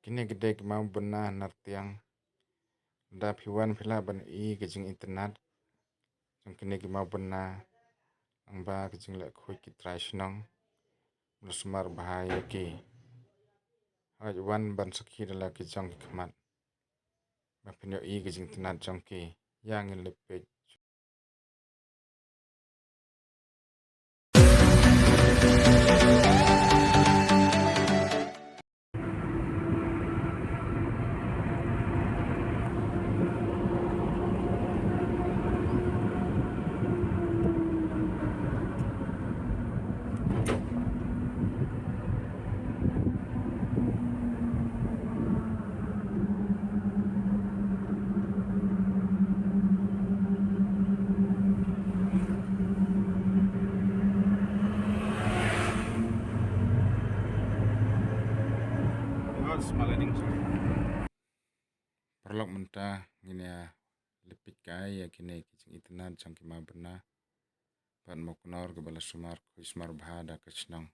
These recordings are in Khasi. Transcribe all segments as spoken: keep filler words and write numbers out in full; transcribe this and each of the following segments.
Kine ki dei ki maw bynna nar tiang. Lada phi wan phi lah ban i ka jingitynnad jong kine ki maw bynna, nangba ka jingleh khuid ki trai shnong ba la sumar bha ïa ki. Hooid, wan ban sakhi da la ki jong ki khmat ba phin ïoh i ka jingitynnad jong ki. Ïa ngin leit peit. Paralok, mynta ngin ïa leit peit kai ïa kine ki jingitynnad jong ki maw bynna bad maw kynnoh kaba la sumar khuid sumar bha da ka shnong.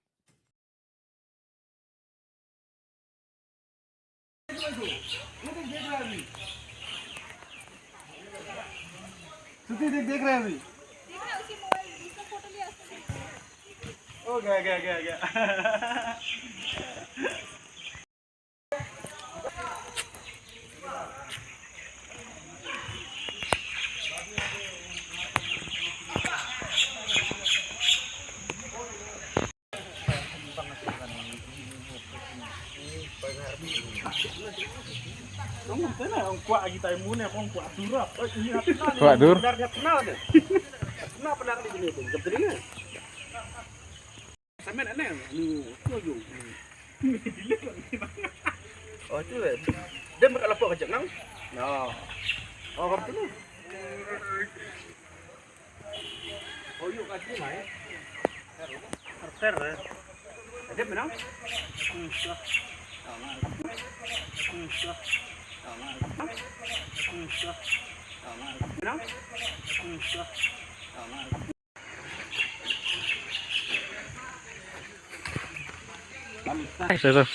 श्रुति देख, देख रहा है अभी। देख रहा है, उसी मोबाइल, उसका फोटो लिया उसने। ओ गया, गया, गया, गया। Kwah dur. Oh, tu eh. Dia mereka lapor kerja nang. Oh. Oh, kamu tu. Oh, yuk, kat sini, mai. Ter, ter, eh. Ada menang? Hmm, sudah. Hmm, sudah. Hmm, sudah. Menang? Hmm, sudah. Ai, sorry, sorry.